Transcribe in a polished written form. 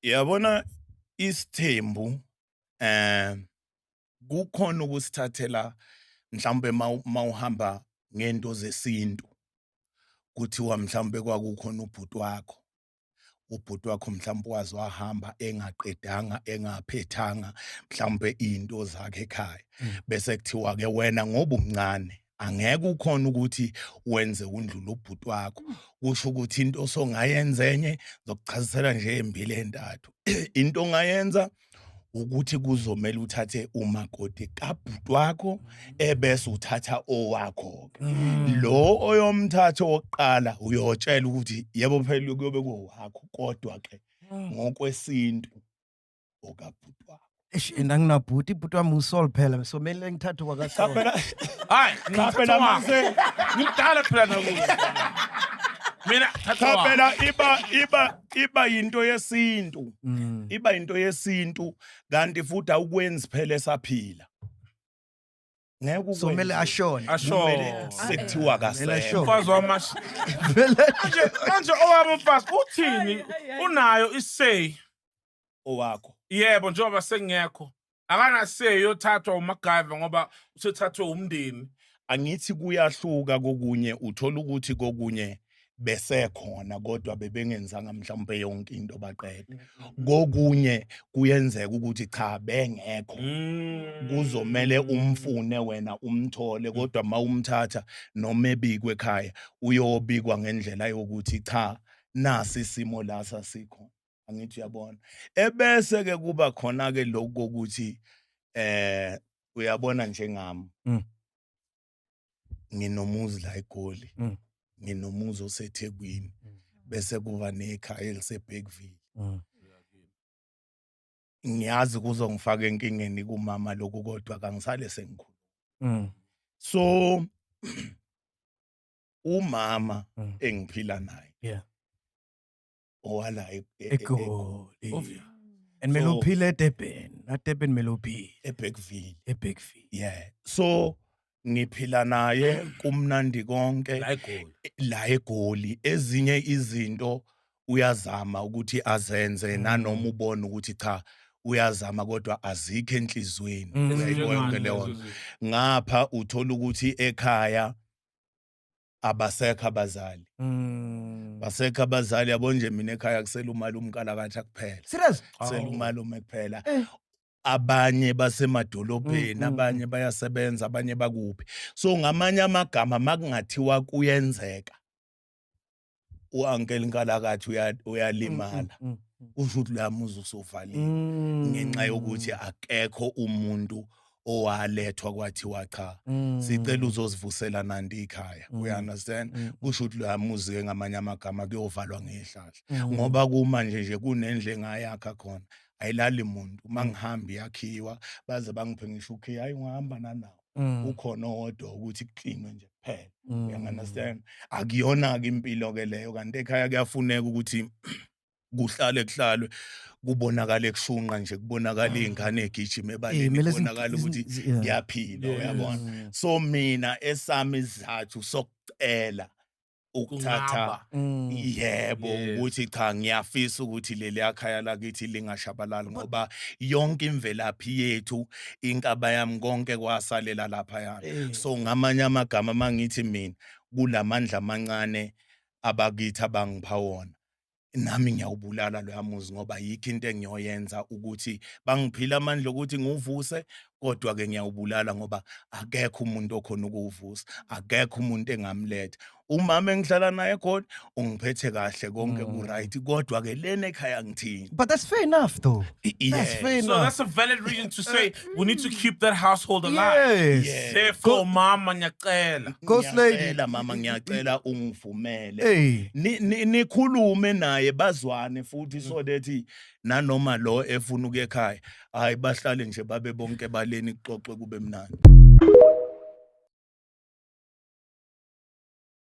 Yabona isithembu, kukhona ukusithathela mhlawumbe mawuhamba ngento zesintu, kuthiwa mhlawumbe kwakukhona ubhuti wakho, ubhuti wakho mhlawumbe waze wahamba engaqedanga, engaphethanga mhlawumbe into zakhe ekhaya, bese kuthiwa ke wena ngoba umncane angeke ukhona ukuthi wenze undlula ubhuti wakho. Kusho ukuthi into osongayenza enye, zokuchazisela nje embili entathu, into ongayenza ukuthi kuzomela uthathe umakoti kabhuti wakho, ebese uthatha owakho ke. Lo oyomthatha owokuqala uyotshela ukuthi yebo phela kuyobe kuwakho, kodwa ke ngokwesintu okabhuti wakho. Eish, and anginabhuti, ibhuti wami uSol phela, so kumele ngithathe Cha kwakaSol. phela. Hayi, Cha phela mase ngimdala phela nakuwe. Mina cha thatha wakho. phela iba into yesintu. Iba into yesintu, kanti futhi awukwenzi phela esaphila, ngeke So kumele ukwenze. ashone. Kumele Asho. sekuthiwa Kumele kasekho. ashone. Umfazi wamash. Vele. Manje owami umfazi uthini? Unayo i-say? Owakho? Yebo, njengoba sengekho. Akana say yothathwa uMacGyver ngoba usethathwe umndeni. Angithi kuyahluka, kokunye uthola ukuthi kokunye besekhona kodwa bebengenzanga mhlawumbe yonke into baqede. Kokunye kuyenzeka ukuthi cha, bengekho, kuzomele umfune wena umthole, kodwa mawumthatha noma ebikwe ekhaya uyobikwa ngendlela yokuthi cha, nasi isimo la sasikho, angithi uyabona? Ebese ke kuba khona ke lokhu kokuthi uyabona njengami, nginomuzi la eGoli, nginomuzi oseThekwini, bese kuba nekhaya eliseBergville. Ngiyazi kuzongifaka enkingeni kumama lokhu, kodwa kangisale sengikhulu. So umama engiphila naye owala eGoli. Ovia. And mele uphile eDurban. Na Durban mele uphile. eBergville. eBergville. Yeah, so ngiphila naye kumnandi konke. La eGoli. La eGoli, ezinye izinto uyazama ukuthi azenze, nanoma ubona ukuthi cha, uyazama, kodwa azikho enhlizweni. Uyayibona yonke leyo nto. Ngapha uthola ukuthi ekhaya abasekho abazali. Basekho abazali, yabo nje, mina ekhaya kusela umalume uNkalakatha kuphela. Serious? Kusela Awu. umalume kuphela. Abanye basemadolobheni, abanye bayasebenza, abanye bakuphi. So ngamanye amagama, makungathiwa kuyenzeka u-uncle Nkalakathi uyalimala, kusho ukuthi loya muzi usuvaliwe, ngenxa yokuthi akekho umuntu owalethwa kwathiwa cha, sicela uzosivusela nanti ikhaya. Uya-understand? Kusho ukuthi loya muzi-ke ngamanye amagama kuyovalwa ngehlahla, ngoba kumanje nje kunendlu engayakha khona, ayilali muntu. Uma ngihamba iyakhiwa, baze bangiphe ngisho ukhiya, hayi, ungahamba nanawo, ukhona owodwa ukuthi kuklinwe nje kuphela. Uya-understand? Akuyona-ke impilo-ke leyo. Kanti ekhaya kuyafuneka ukuthi kuhlale kuhlalwe, kubonakale kushunqa nje, kubonakala iy'ngane egijima ebaleni, Kumele kubonakala ukuthi kuyaphilwa, uyabona? So mina esami isizathu sokucela ukuthatha Kungaba. Yebo, ukuthi cha, ngiyafisa ukuthi leli khaya lakithi lingashabalali, ngoba yonke imvelaphi yethu, inkaba yami, konke kwasalela laphaya. So ngamanye amagama, mangithi mina kulamandla amancane abakithi abangipha wona, nami ngiyawubulala loya muzi, ngoba yikho into engiyoyenza ukuthi bangiphile amandla ukuthi ngiwuvuse, kodwa-ke ngiyawubulala ngoba akekho umuntu okhona ukuwuvusa, akekho umuntu engamletha. Umama engihlala naye khona ungiphethe kahle, konke ku-right, kodwa-ke lena ekhaya ngithini? But that's fair enough though. That's fair So enough. that's a valid reason to say we need to keep that household alive. Yes. Therefore, mama, ngiyacela. Ghost lady. Ngiyacela mama, ngiyacela ungivumele. Hey. Nikhulume naye, bazwane futhi, so that nanoma lo efuna ukuya ekhaya, hayi, bahlale nje babe bonke baleni, kuxoxe kube mnandi.